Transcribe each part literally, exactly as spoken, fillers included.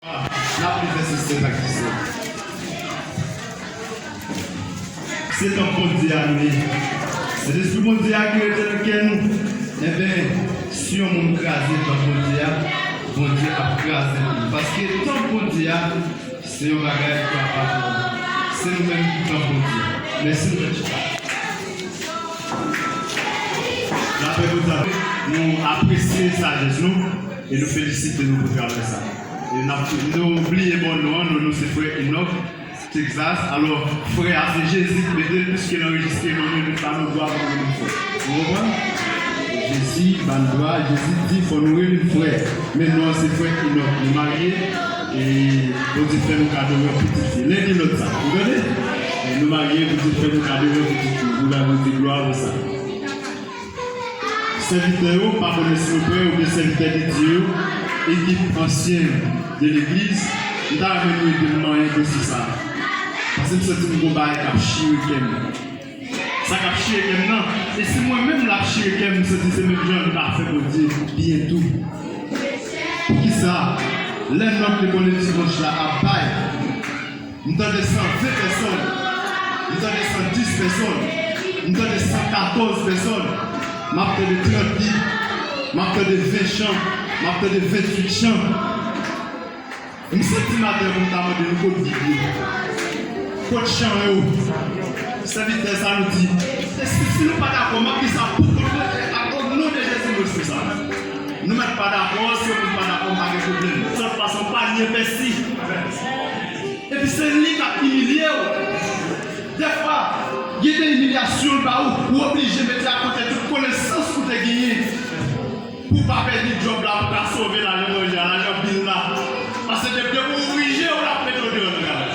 N ap li vèsè sèt ak disèt. Se tanp Bondye a nou ye. Sentespri Bondye a ki rete nan kè nou. Enben, si yon moun kraze tanp Bondye a, Bondye ap kraze pou li. Paske tanp Bondye a, se yon bagay ki ap atann. Se nou menm ki tanp Bondye. Mèsi, nou fè chita. Lapè Bondye avèk nou. Nou apresye sajès nou e nou felisite nou pou travay sa. E n ap, nou bliye bò nou an, non nou se frè Enòk, Texas. Alò, frè a se Jezi ki mete l, piske l anrejistre non nou, li pa nou dwa pou nou frè. Ou konprann? Jezi ba n dwa, Jezi di fò nou rele l frè. Men non an se frè Enòk. Nou marye, e Bondye fè nou kado yon pitit fi. Len di lòt sa. Ou tande? E nou marye, Bondye fè nou kado yon pitit fi. Nou bay Bondye glwa pou sa. Sèvitè yo, pa konnen si yo prè, oubyen sèvitè de Dye yo, ekip ansyen de legliz, m ta renmen nou ede m manyen dosye sa a. Paske m santi m gon bagay k ap chire kè m. Sa k ap chire kè m nan, e si mwen menm l ap chire kè m, m santi se menm jan nou ta fè Bondye byen tou. Poukisa, lè nòt lekòl dimanch la ap bay, m tande san ven pèsòn, m tande san dis pèsòn, m tande san katòz pèsòn, m ap tande trant bib, m ap tande ven chan, m ap tande venntuit chan. M santi maten pou m ta mande nou kot bib yo, kot chan yo. Sèvitè sa nou di, e si, si nou pa dakò, m ap di sa pou kont mwen, e, a, o non de Jezi, nou di sa. Nou mèt pa dakò, si yon moun pa dakò, m pa gen pwoblèm. Sòt pa son panye pèsi. Epi se li k ap imilye w. Dèfwa, gen de imilyasyon l ba ou, ou oblije mete akote tout konesans ou te genyen pou w pa pèdi djòb la, pou w ka sove lajan manje a, lajan bil la. Paske depi, depi ou rije, w ap mete w deyò nan travay.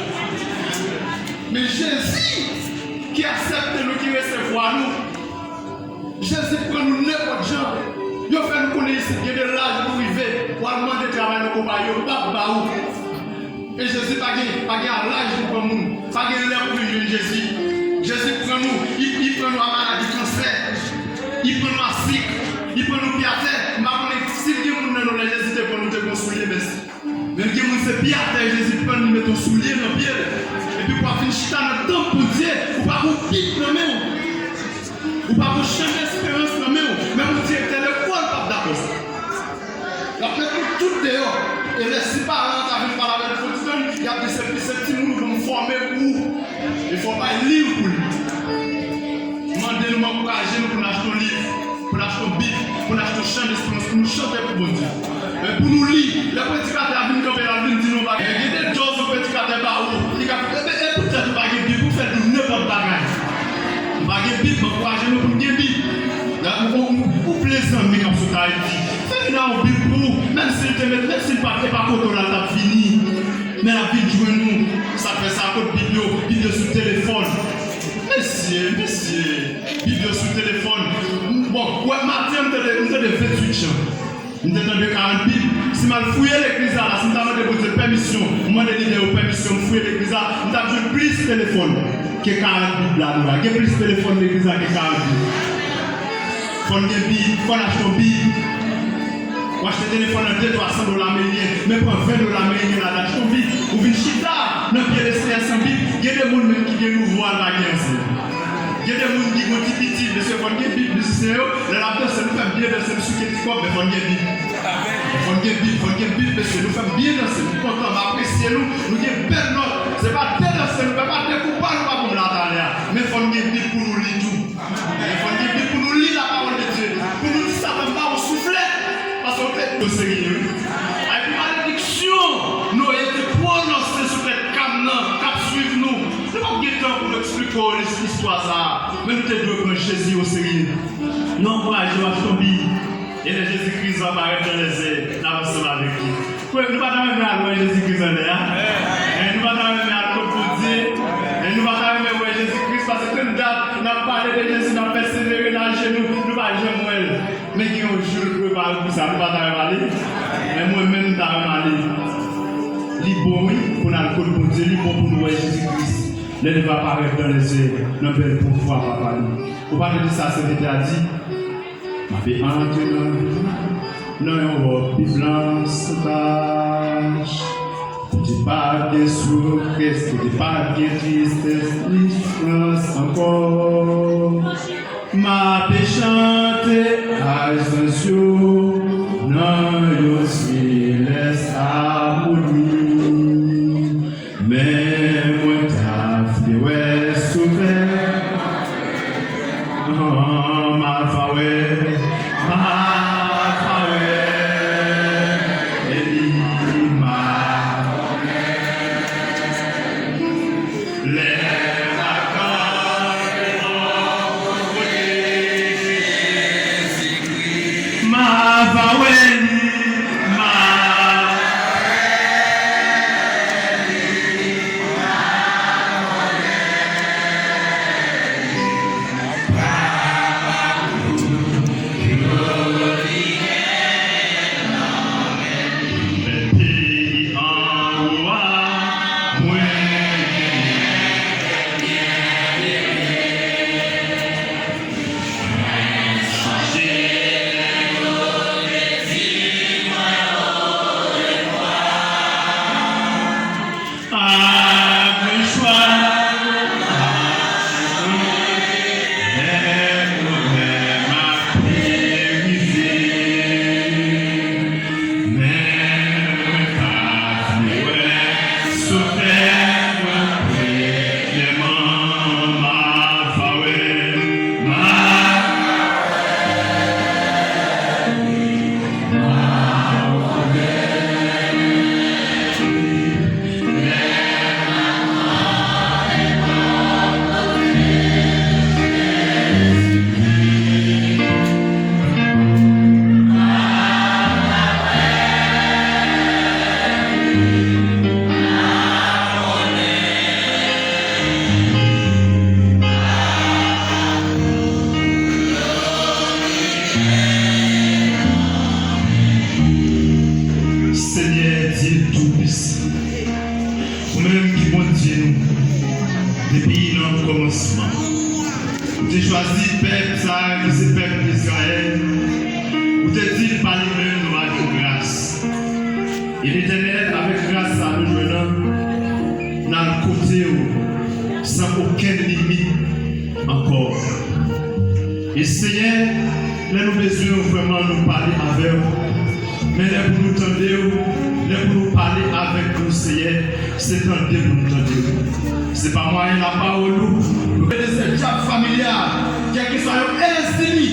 Men Jezi ki aksepte nou, ki resevwa nou, Jezi pran nou nenpòt jan. Yo fè nou konnen isit, gen de laj pou rive, w al mande travay nan konpayi, yo p ap ba ou. E Jezi pa gen, pa gen a laj li pran moun, pa gen lè pou li jwenn Jezi. Jezi pran nou, li, li pran nou a maladi kansè, li pran nou a sik, li pran nou pye atè. M pa konnen si gen moun nan nou lè Jezi te pran nou, te pran soulye, mèsi. Men gen moun se pye atè Jezi pran li met yon soulye nan pye l. Epi pou w ap vin chita nan tanp Bondye, ou pa gon bib nan men w. Ou pa gon chan desperans nan men w. Menm yon direktè lekòl p ap dakò sa. L ap met nou tout deyò. E lè si paran an ta vin pale avè l fò ti tann, y ap di se, se timoun ou ban m fòme pou ou. E fò w bay liv pou li. Mande nou, m ankouraje nou pou n achte yon liv, pou n achte yon bib, pou n achte yon chan desperans, pou nou chante pou Bondye. Men pou nou li, lè predikatè a vin kanpe la, l vin di nou yon bagay. Gen de djòz yon predikatè ba ou, li ka, e, e, e poutèt ou pa gen bib, ou fè nou nenpòt bagay. M pa gen bib, m ankouraje nou pou n gen bib. Ou, ou, ou ple zanmi k ap sot Ayiti, fè vin a yon bib pou ou, menm si l te met, menm si l pa, e pa kote w la l t ap vini. Men l ap vin jwenn ou. Sa k fè sa, kot bib yo? Bib yo sou telefòn. Mesye, mesye, bib yo sou telefòn. Bon, wè, maten an, m tande, m tande venntuit chan. M te tande karant bib. Si m al fouye legliz la, la, si m ta mande Bondye pèmisyon, m mande lidè yo pèmisyon, m fouye legliz la, m t ap jwenn plis telefòn ke karant bib la nou la. Gen plis telefòn legliz la ke karant bib. Fò n gen bib, fò n achte yon bib. Ou achte telefòn nan de twa san dola ameriken, men pran ven dola ameriken ladan, achte yon bib. Ou vin chita nan pye Lesenyè san bib. Gen de moun menm ki gen nouvo a, l pa gen ansyen. Gen de moun ki gon ti piti, mesye, fò n gen bib, mizisyen yo, lè n ap danse, nou fè m byen danse, m souke ti kòb, men fò n gen bib. Fò n gen bib, fò n gen bib, mesye, nou fè m byen danse, m kontan, m apresye nou, nou gen bèl nòt. Se pa de danse nou fè, pa de konpa nou pa ban m la talè a, men fò n gen bib pou nou li tou. Fò n gen bib pou nou li lapawòl de Dye, pou nou di Satan ba ou souflèt, paske w te yo serye, wi. Epi malediksyon Noye te pwononse sou tèt kam nan, k ap swiv nou. Nou p ap gen tan pou nou eksplike w lis-, istwa sa a, men nou te dwe pran Jezi oserye. Nou ankouraje w achte yon bib. E lè Jezi Kris va parèt nan lèzè, n ap ansanm avèk li. Kwè, nou pa ta renmen al wè Jezi Kris anlè a? Eh, nou pa ta renmen al kot Bondye? Eh, nou pa ta renmen wè Jezi Kris? Paske tann dat n ap pale de Jezi, n ap pèsevere nan ajenou, nou pa janm wè l. Men gen yon jou l prepare pou sa, nou pa ta renmen ale? Men mwen menm, m ta renmen ale. Li bon, wi, pou n al kot Bondye, li bon pou nou wè Jezi Kris lè li va parèt nan lèzè, nan bèl pouvwa Papa li. Ou pa tande sa sèvitè a di? M ape antre nan, nan yon wòb pi blan san tach. Ki pa t gen soufrans, ki pa t gen tristès ni soufrans ankò. M ape chante azansyo nan yon selès amoni. Men mwen ta vle wè Sovè. An, m a va wè, m a va wè, e li m a lè m a kanpe bò kote Jezikri, m a va wè li, m a Senyè Dye Toupisan, ou menm ki Bondye nou depi nan kòmansman, ou te chwazi pèp sa a ki se pèp Izrayèl, ou te di pa li menm nou a gen gras. E Letènèl, avèk gras sa a nou jwenn nan, n al kote w san okenn limit ankò. E Senyè, lè nou bezwen w vrèman, nou pale avè w. Men lè pou nou tande w, lè pou nou pale avèk ou, Senyè, se tande pou nou tande w. Se pa mwayen lapawòl ou. Nou Ebenezer, dyab familyal, kèlkeswa yo enstini,